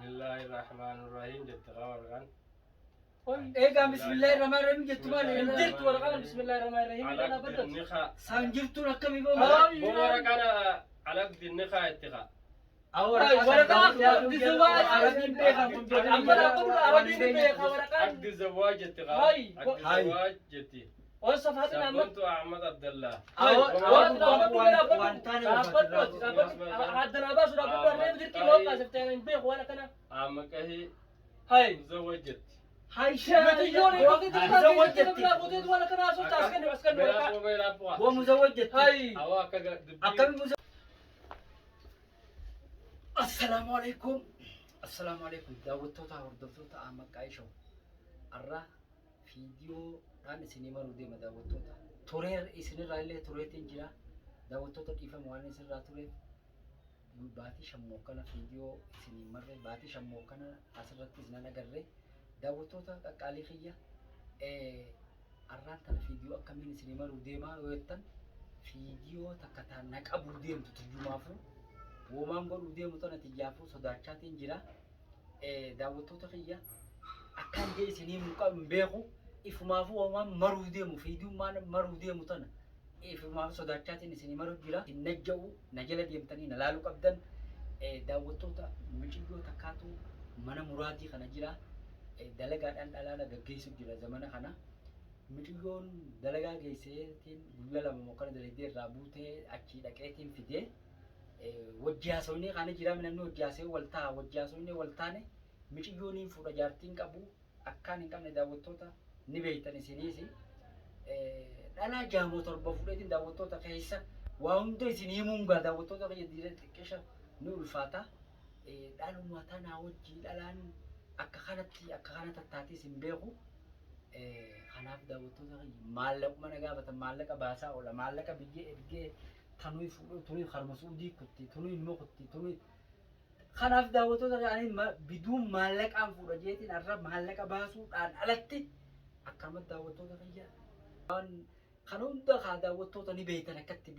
Bismillaahi Rahmaani Rahiim jette kaa waraqaan. Eegaa bismillaahi rahmaan rahiim jettu maali? Hin jirtu waraqaan bismillaahi rahmaani rahiim irra dhaabbadhu. Alaqdi nikaa. Saan jirtuun akkamii boo? Boo waraqaan alaqdi nikaa itti kaa. Waraqaa aqdi zawaaj Arabiin beekan kun amma dhaabbadhu arabiin ni beeka waraqaan. Aqdi zawaaj jetti kaa. Hay. Aqdi Hay. zawaaj jetti. Waan safaatiin amma. Sabboontu Ahmad Abdallah. Waan dhaabbadhu dhaabbadhu dhaabbadhu dhaabbadhu haddanaa baasu dhaabbadhu harree dirqii moo qaasifte hin beeku waan akkana. Amaqahii Hay. muzawwaj jetti. Miciyyoon eegdota xiqqaa biraa buuteetu waan akkana haasofta as kennu as kennu waraqaa. Beelaa beelaa bu'aa. Boo muzawwaj jetti. Hay. Awwa akka dubbii. Akkami muza Assalaamu alaikum. Assalaamu alaikum. Daawwattoota hordoftoota Ahmad Qaayishaw. Har'a fiidiyoodhaan isinii maruu deema daawwattoota. Tureer isinirraa illee tureetiin jira. Daawwattoota dhiifama waan isinirraa tureef baatii shammoo kana fiidiyoo isinii marre baatii shammoo kana asirratti isinan agarre. Daawwattoota qaqqaalii kiyya har'aan tana fiidiyoo akkamiin isinii maruu deemaa yoo jettan fiidiyoo takka taan na qabuu deemtu tiyyumaafuu woomaan godhuu deemu tana tiyyaafuu sodaachaatiin jira. Daawwattoota kiyya akkaan jee isinii hin beeku ifumaafuu woomaan maruu deemu fiidiyummaan maruu deemu tana ifumaafuu sodaachaatiin isinii maruu jira. Hin najja'u na jala deemtanii na laaluu qabdan. Daawwattoota miciyyoo takkaatu mana muraadii kana jira. Dalagaadhaan dhalaala gaggeessu jira zamana kana. Miciyyoon dalagaa geesseetiin guyyaa lama moo kana dalagdee irraa buutee achii dhaqeetiin fidee wajji haasofnee kaane jira namni wajji haasa'ee wal ta'a wajji haasofnee wal taane miciyyoon hin fuudha jaartiin qabu akkaan hin qabne daawwattoota ni beektan isiniis. Dhalaa jaamoo torba fuudheetiin daawwattoota keessa waa hunda isin himuun gaa daawwattoota kiyya diira xiqqeesha ni ulfaata. Dhaluma tanaa wajji dhalaan akka kanatti akka kana tattaatees hin beeku. Kanaaf daawwattoota kiyya maallaquma na gaafatan maallaqa baasaa oola maallaqa biyya ergee tanuu fuudhuu tunuu karma suudii kutti tunuu immoo kutti tunuu kanaaf daawwattoota kiyya ani biduun maallaqaan fuudha jeetiin har'a maallaqa baasuudhaan alatti akkanumatti daawwattoota kiyya waan kan hunda kaa daawwattoota ni beektan akkatti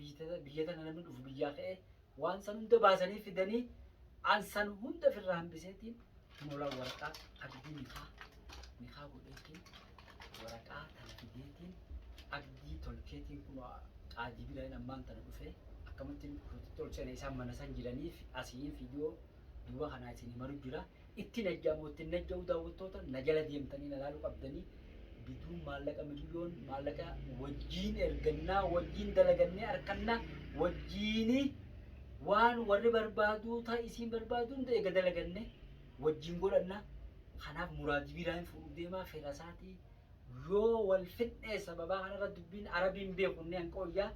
biyya tana namni dhufu biyyaa ka'ee waan san hunda baasanii fidanii an san hunda ofirraa hambiseetiin kunoola waraqaa agdii nikaa nikaa godheetiin waraqaa tana fideetiin agdii tolcheetiin kun qaadii biraan ammaan tana dhufee akkamatti kututti ol seene isaan mana san jiraniif asiin fiidiyoo duuba kanaa isinii maru jira. Itti najja'amu itti najja'u daawwattoota na jala deemtanii na laaluu qabdanii biduun maallaqa miliyyoon maallaqa wajjiin ergannaa wajjiin dalagannee arkannaa wajjiini waan warri barbaaduu ta isiin barbaadu hunda eega dalaganne wajjiin godhanna. Kanaaf muraadii biraa hin fuudhu deemaa fedha isaatii yoo wal fidhee sababaa kanarra dubbiin arabiin beeku inni hanqooyyaa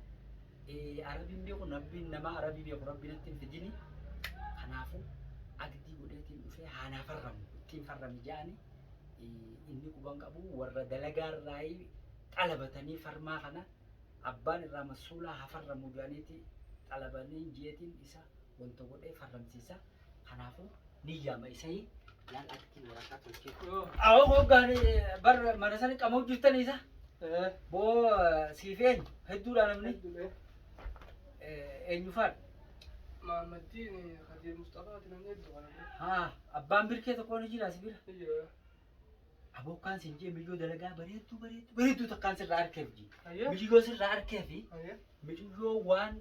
arabiin beeku rabbiin nama arabii beeku rabbiin natti hin fidini. Kanaafuu agdii godheetiin dhufee haanaa farramu ittiin farrami ja'ani inni quban qabu warra dalagaarraayii xalabatanii farmaa kana abbaan irraa masuulaa haa farramu jedhaniiti xalabanii jeetiin isa wanta godhee farramsiisa. Kanaafuu ni yaama isayii laal aktii waraqaa tolchee. Awwa hoggaan bar mana sana qamoo jirtan isa. Boo siif eenyu hedduudha namni eenyu faadha. Mahammaddiin Khadiir Musxafaati namni hedduu kana. Haa abbaan birkee tokko ni jira si bira. Iyyo. Abokkaan siin jee miyyoo dalagaa bareedduu bareedduu bareedduu takkaan sirraa arkeef ji. Ayyee. Miyyoo sirraa arkeefi Ayyee. miyyoo waan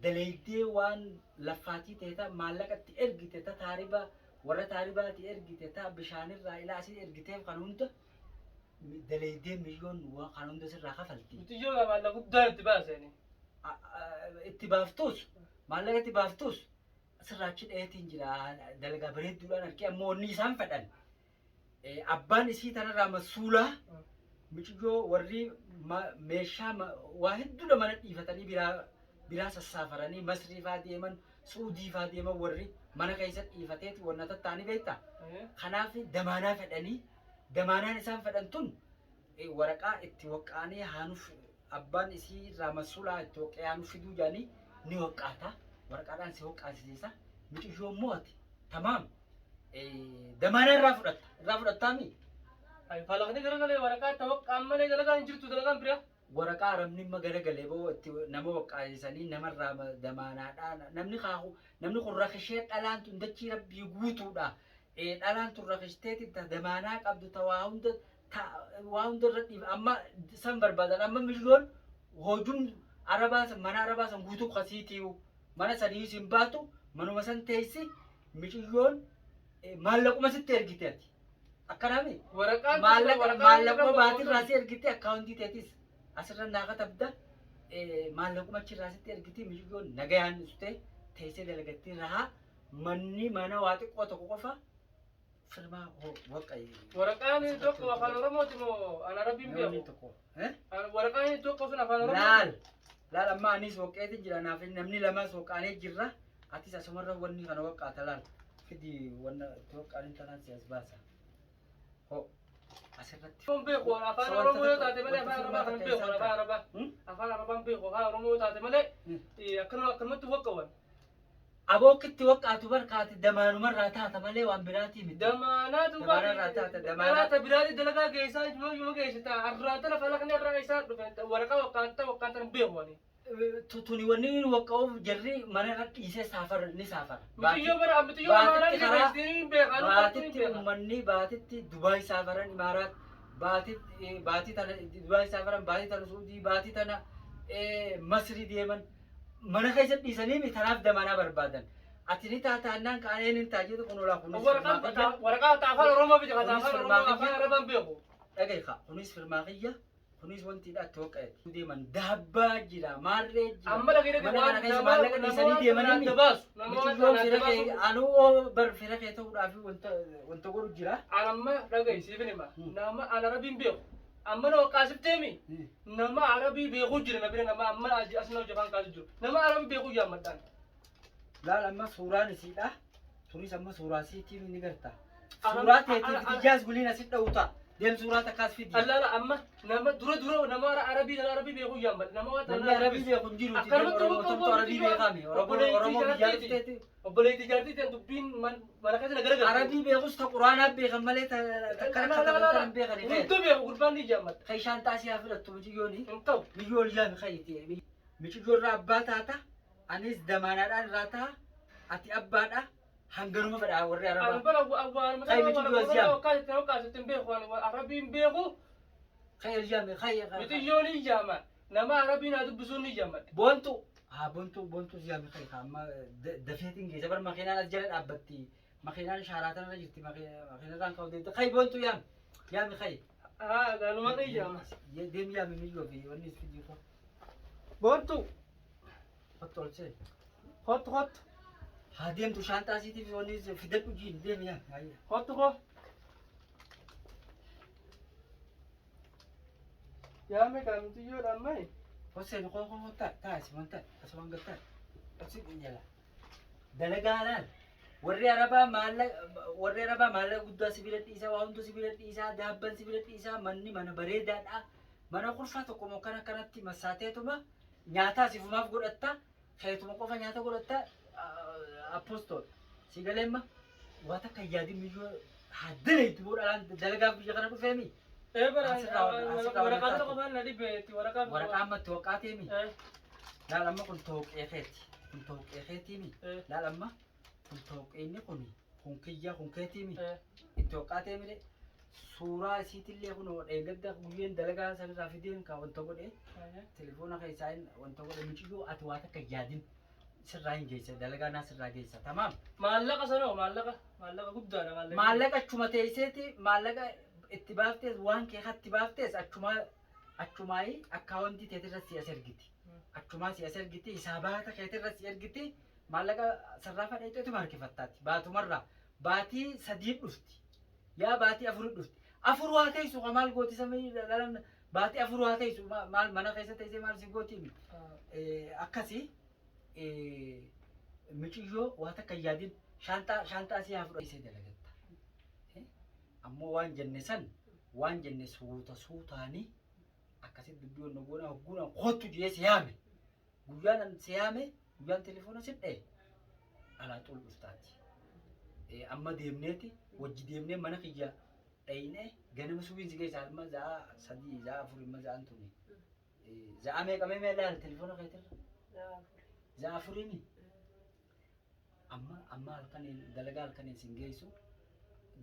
dalaydee waan laffaatii ta'e ta maallaqatti ergite ta taaribaa warra taaribaati ergite ta bishaanirraa ilaasii ergiteef kan hunda dalaydee miyyoon waan kan hunda sirraa kafalti. Mitiyyoo maallaqa guddaa itti baasanii. Itti baaftus maallaqa itti baaftus sirraa achi dhaheetiin jira dalagaa bareedduudhaan harkee ammoo wanni isaan fedhan abbaan isii tanarraa masuulaa miciyyoo warri meeshaa waa hedduudha mana dhiifatanii biraa biraa sassaafaranii masrii faa deeman suudii faa deeman warri mana keessa dhiifateeti wanna tattaanii beektaa. Kanaaf damaanaa fedhanii damaanaan isaan fedhan tun waraqaa itti waqqaanee haanuuf abbaan isii irraa masuulaa itti waqqee haanuuf fiduu jedhanii ni waqqaata. Waraqaadhaan si waqqaasisiisa. Miciyyoo immoo ati tamaam damaanaa irraa fudhatta. Irraa fudhattaami? Falaqni garagalee waraqaa itti waqqaan malee dalagaan hin jirtu dalagaan biraa. Waraqaa arabni imma garagalee boo itti nama waqqaasisanii namarraa damaanaadhaan namni kaahu namni kun rakishee dhalaan tun dachii rabbii guutuudha. Dhalaan tun rakishteeti ta damaanaa qabdu ta waa hunda ta waa hunda irra dhiif amma san barbaadan amma miliyoon hojuun arabaa san mana arabaa san guutuu kasiitiiyu mana sanii sin baatu manuma san teessi miciyyoon maallaquma sitti ergite ati. Akkanaami? Waraqaan Maallaqa maallaquma baatirraa si ergite akkaawuntii teetis asirra naa katabda maallaquma achirraa sitti ergite miciyyoon nagayaan dhufte teessee dalagattee rahaa manni mana waa xiqqoo tokko qofa firmaa waqa Waraqaan inni tokko afaan Oromooti moo an Arabiin namni beeku? tokko. Waraqaan inni tokko sun afaan Oromooti. Laal laal amma anis waqeetin jira naaf namni lamas waqaanee jirra atis asumarra wanni kana waqaata laal fidi wanna itti waqaanin tanaan si as baasa ho asirratti. Kun beeku afaan So, wanta Oromoo yoo tokko- taate malee wanta afaan Arabaa kan firmaa beeku takka afaan isaan Arabaa. Hmm? Afaan Arabaan beeku afaan Oromoo yoo taate malee Hmm. akkanuma akkanumatti waqqawan. Abookitti waqaatu barkaati damaanumarraa taata malee waan biraatii miti. Damaanaa duuba Damaanarraa taate, damaanaa. damaanaa biraati dalagaa geessaa yoo yoo geessita arraa tana falaqni arraa isaa dhufe waraqaa waqqaanta waqqaanta hin beeku ani. Tuni wanni inni waqqa'uuf jarri mana irra dhiisee saafara ni saafara. Mitiyyoo bara mitiyyoo amaanaa Baatitti ni karaa geessitanii hin beekan. baatitti uummanni baatitti Dubaay saafaran Imaaraat baatitti baatii tana Dubaay saafaran baatii tana Suudii baatii tana Masrii deeman mana keessa dhiisanii mi tanaaf damaanaa barbaadan. Ati ni taataannaan kaaneen hin taajitu kun olaa kunis firmaa kiyya. Waraqaa afaan Oromoo fide Kunis afaan firmaa Oromoo afaan kiyya. Arabaan beeku. Dhagahi kaa kunis firmaa kiyya kunis wanti dha itti waqqa'eeti. Deeman daabbaa jira maarree jira. Amma dhagee Mana kana keessa maallaqa dhiisanii deemanii mi? adda baasu. Nama waan Miciyyoon adda fira kee baasu. anuu bar fira kee ta'uudhaaf wanta wanta godhu jira. Amma dhagahi siifin hima. Hmm. Nama an Arabiin beeku. Amma na waqqaasifteemi. Nama Arabii beeku jira na bira nama amma as na hojii kaasu jiru. Nama Arabii beeku jaammadhaan. Laal amma suuraan isiidha. Tunis amma suuraa isiitiin ni garta. Ana- Suuraa teetiif ana- ijjaas guliin asit dha'u ta'a. Deem suuraa takkaas fidi. Allaala amma nama dura dura nama Arabii nama Arabii beeku jaammadha. Nama waan Namni Arabii beeku hin jiru. Akkanumatti Oromoo tumtu Arabii beekame. Oromoo biyyaa dhufteeti. Obboleettii jaartii ta'an dubbiin mana keessa na garagalte. Arabii beekus ta quraanaa beekan malee ta kana kataban hin beekan. Hunda beeku gurbaan ni jaammadha. Kan ishaan taasii haa fudhattu miciyyooni. Hin ta'u. Miciyyoon yaami kayti. Miciyyoon abbaa taata. Anis damaanaadhaan irraa ta'a. Ati abbaadha. Hanganuma fedha warri Ani Arabaa. bara waan Kai mitiyyoo as jaam. wakkaasitti wakkaasitti hin beeku ani Arabiin beeku Kai yaami kai. mitiyyoo ni jaama. Nama Arabii naa dubbisuun ni jaammadha. Boontu haa boontu boontu yaami kai amma dafeetiin geessa bar makiinaan as jala dhaabbatti. Makiinaan shaaraa tanarra jirti makiinarraan ka'u deemte. Kai boontu yaami yaami kai. Haa gaaluma ni jaama. Deem yaami miyyoo fi wanni fidii ko. Boontu Hottu ol seen. hottu hottu Haa deemtu shaantaa isiitiif wanni fidadhu jiin deem yaami. hottu koo. Yaame kaa mitiyyoodha ammayi. Hoseen koo koo taa taa asimaan taa asumaan gad taa. Asi jala. Dalagaa laal. Warri Arabaa maallaqa warri Arabaa maallaqa guddaa sibiila dhiisaa waa hunda sibiila dhiisaa daabban sibiila dhiisaa manni mana bareedaadha. Mana kurfaa tokko moo kana kanatti massaateetuma nyaataa sifumaaf godhatta keetuma qofa nyaata godhatta apostol. Si galeemma waa takka yaadin miyyoo haa dalaytu boo dhalaan dalagaaf biyya kana dhufeemi. Ee bara Asirraa waraqaa wanni tokko faana dhibeetti waraqaa. Waraqaa ammatti waqaateemi. Eh, Laal amma kun tooqee keeti. Kun tooqee keetiimi. eh, Laal amma kun tooqeenni kun kun kiyya kun keetiimi. eh. Itti waqaateemi suuraa isiitillee kun dheegadda guyyeen dalagaa sanirraa fideen ka wanta godhe telefoona keessaa wanta godhe miciyyoo ati waa takka yaadin sirraa hin geessa dalagaa naa sirraa geessa tamaam. Maallaqa sanoo maallaqa maallaqa guddaadha maallaqa. Maallaqa achuma teesseeti maallaqa itti baaftees waan kee hatti baaftees achuma achumaayi akkaawwantii teetirra si as ergiti. Achumaa si as ergiti isaa baata keetirra si ergiti maallaqa sarraafa dheexeetuma harkifattaati baatumarraa baatii sadii dhufti yaa baatii afur dhufti afur waa teessu ka maal gooti samii dhalan baatii afur waa teessu maal mana keessa teessee maal si gooti akkasii miciyyoo waa takka hin yaadin shaantaa shaantaa si haa fudhate dalagatta. Ammoo waan jenne san waan jenne suuta suutaanii akkasitti dubbii wanna goona hogguudhaan kottu jee si yaame. Guyyaan an si yaame guyyaan telefoona si dha'e alaa xul dhuftaati. Amma deemneeti wajji deemnee mana kiyya dhayinee ganama subiin si geessa amma za'a 3 za'a 4 amma za'an tuni. Za'a meeqa mee ilaali telefoona keetirra? Za'a afuriimi? Amma halkaniin dalagaa halkaniin sin geessu,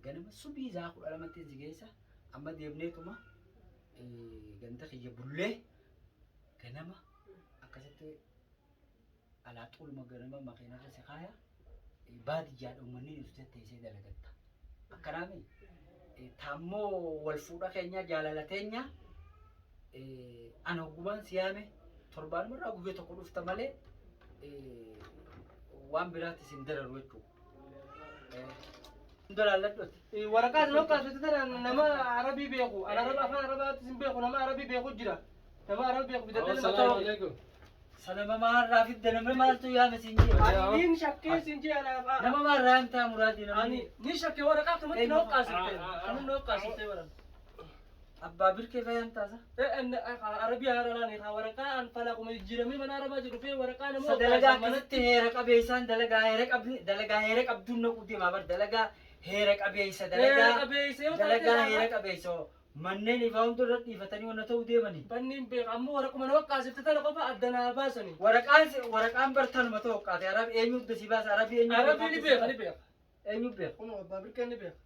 ganama subii za'a 12tti si geessa. Amma deemneetuma ganda kiyya bullee, ganama akkasitti alaa xuluma ganama makiinarra si kaaya, baadiyyaadha uummanni nuti teessee dalagatta. Akkanaami taammoo wal fuudha keenya jaalala teenya ana hoggumaan si yaame torbaanumarraa guyyaa tokko dhufta malee waan biraatti sin dararu jechuudha. Hunda laalladhuuti. Waraqaa isin hokkaasifte tana nama Arabii beeku, an Araba afaan Arabaatti isin beeku, nama Arabii beeku jira. Nama Arabii beeku bitadhee nama Assalaamu ta'u. alaikum. Salama maalirraa fidda, namni maaltu yaame siin jee? Ani niin shakkee siin jee ana. Nama maalirraa himtaa muraadii namni? Ani ni shakkee waraqaa akkamatti na hokkaasifte? Akkamatti na hokkaasifte baran? Abbaa birkee fayyaan taasa. Arabii haaraan waraqaa an falaquma jijjiiramee mana Arabaa jiru dhufee waraqaa nama Sa dalagaa akkasitti heera qabeessaan dalagaa heera qabdi, dalagaa heera qabduun naquu deemaa bar, dalagaa heera qabeessa Heera dalagaa qabeessa yoo taate dalagaa heera qabeessa manneen ifaa hunda irra dhiifatanii wanna ta'uu deemanii. Banni hin beeku, ammoo waraquma na hokkaasifte tana qofa adda naa baasani. Waraqaan bartanuma ta'u qaate Arabi eenyu si baasa, Arabii eenyu? Arabii ni beeka, ni beeka. Eenyu beeka? Kun abbaa birkee ni beeka.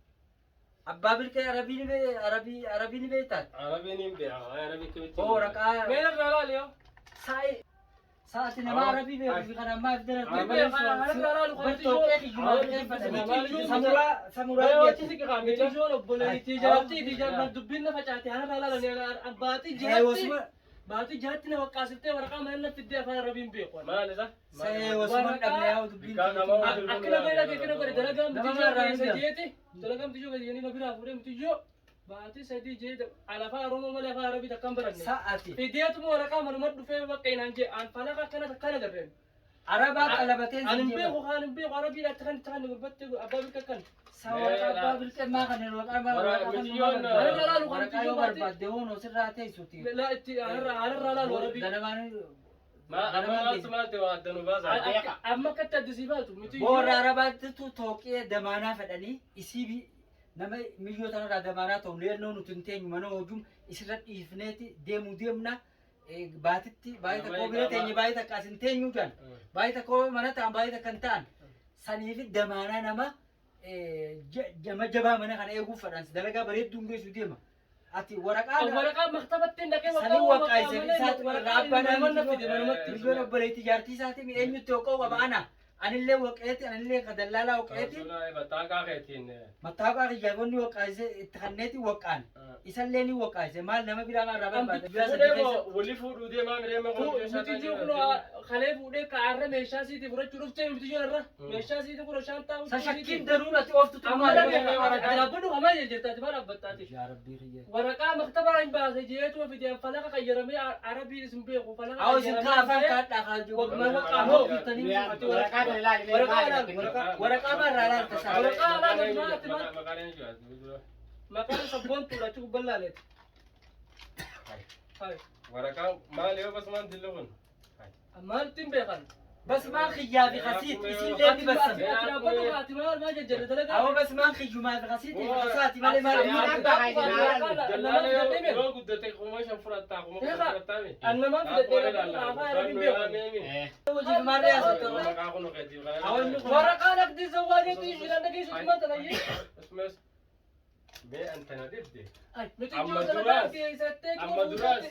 Abbaa birkee Arabii ni bee Arabii ni beektaa? Arabiin hin beeka. Arabii kamitti? Oo, waraqaa Mee narraa laali yoo. sa'i sa'ati nama Arabii beeku fi kan ammaa if Ni beeka, narraa laalu kan Bartooqee kiyyumaa samuraa samuraa Wachi si qaamni. Mitijoon obboleettii jaartii fi jaartii dubbiin na facaate hanarraa laalani baatii jahatti baatii jahatti na waqqaasiftee waraqaa mana na fiddee afaan Arabiin beeku. Maal isa? Sa'ee wasuma dhabne yaa dubbiin. Akkana godhe, akkana godhe, dalagaa Nama mitijoo maarraa keessa hin jeeti dalagaa mitijoo keessa jedhanii na biraa fuudhee mitijoo baatii 3 jeeti alafaa Oromoo malee afaan Arabii takkaan baranne. Sa'ati Fideetuma waraqaa manuma dhufee bakka inaan jee an falaqa akkana takkana garreen. Arabaa qalabateen Ani hin beeku, kan hin beeku Arabiidha akka kan kan gurbatte abbaa birka kan. Sa waraqaa abbaa birqee maa kan waraqaa maa waraqaa kan waraqaa yoo barbaadde hoonoo sirraa teessuuti. La itti anarraa laalu Arabii. Ganamaan Ma amma maaltu maaltu waa adda nu baasa? Amma akkatti addisii baatu miti. Boora Arabaattitu tooqee damaanaa fedhanii isii nama miyyoo tanarraa damaanaa ta'u leennoo nuti hin teenyu, mana hojum isirra dhiifneeti deemuu deemna, baatitti baay'ee takka bira teenye, baay'ee takka as hin teenyu jan, baay'ee takka mana ta'an, baay'ee takka hin ta'an, saniifi damaanaa nama nama jabaa mana kana eeguuf fedhan dalagaa bareedduun geessu deema. Ati waraqaa Waraqaa maktabatti dhaqee sanii waqqaayise isaatu waraqaa abbaan mana fide manumatti. Miyyoon obboleettii jaartii isaatii eenyutti hoqoo qaba? Ana anillee waqeeti, anillee ka dallaalaa waqeeti. Mattaaqaa keetiin. Mattaaqaa kiyyaafonni waqqaayise itti kanneeti waqqaan isallee ni waqqaayise, maal nama biraa maal irraa barbaada? Guyyaa 3 Fuudhee keessa moo walii fuudhuu deemaa miree moo? Mitijoo kun kalee fuudhee kaarra meeshaa siitii fudhachuu dhuftee mitijoo irra meeshaa siitii kun shaantaa Sa shakkiin danuun ati ooftu Amma dhaabbadhu, hamaa jirtaati maal dhaabbattaati? Yaa Rabbii kiyya. Waraqaa maktabaa hin baase jeetuma fide falaqa qayyaramee Arabii isin beeku falaqa Awwa isin kaa afaan kaadhaa kaa jiru. Waraqaa kana ilaali. Waraqaa ilaali. Waraqaa maal irraa ilaalta isaa? Waraqaa ilaali, maal? Maqaan eenyu? Maqaan sabboontuudha achi gubbaan laaleeti. Waraqaa maal yoo basumaan dillu kun? Maaltu hin beekan? Bas maan kiyyaa fi kasiit isillee ni bassan. Ati dhaabbadhu, ati maal maal jajjabde dalagaa? Awwa bas maan kiyyumaa fi kasiitii fi kasaati malee maal? Dallaala yoo guddate 5,000 fudhattaa, 10,000 fudhattaa mi? Annamaan fidadhee afaan Arabiin beeku. Hojii fi maal dhiyaatu? Maqaa kun keetii. Waraqaan abdii zawwaajeetu ishiidhaan dhageessuutu maal tanayyee? Asumas mee antana dhibde. Miti Amma ijoo dalagaa duraas- geessattee amma duraas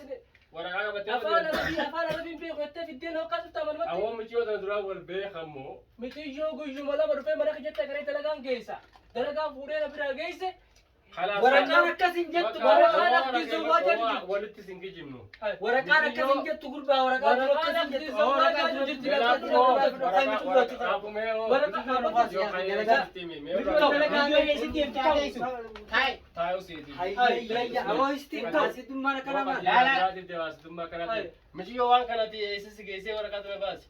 waraqaa qabatee afaan Arabii afaan Arabiin beeku jettee fiddeen hokkaasutti amanumatti. Awwa michoota duraa wal beekamoo. Miti ijoo guyyuma lama dhufee mana kijatti agaree dalagaan geessa. Dalagaan fuudhee na biraa geesse. Waraqaan akkas hin jettu. Waraqaan abdii zawwaajaa jirti. Walitti sin kijibnu. Waraqaan akkas hin jettu gurbaa, waraqaa dura akkas hin jettu. Waraqaa dura jirti. Kai. Michiyyoo waan kanatti eessisi geessee waraqaa tana baasi.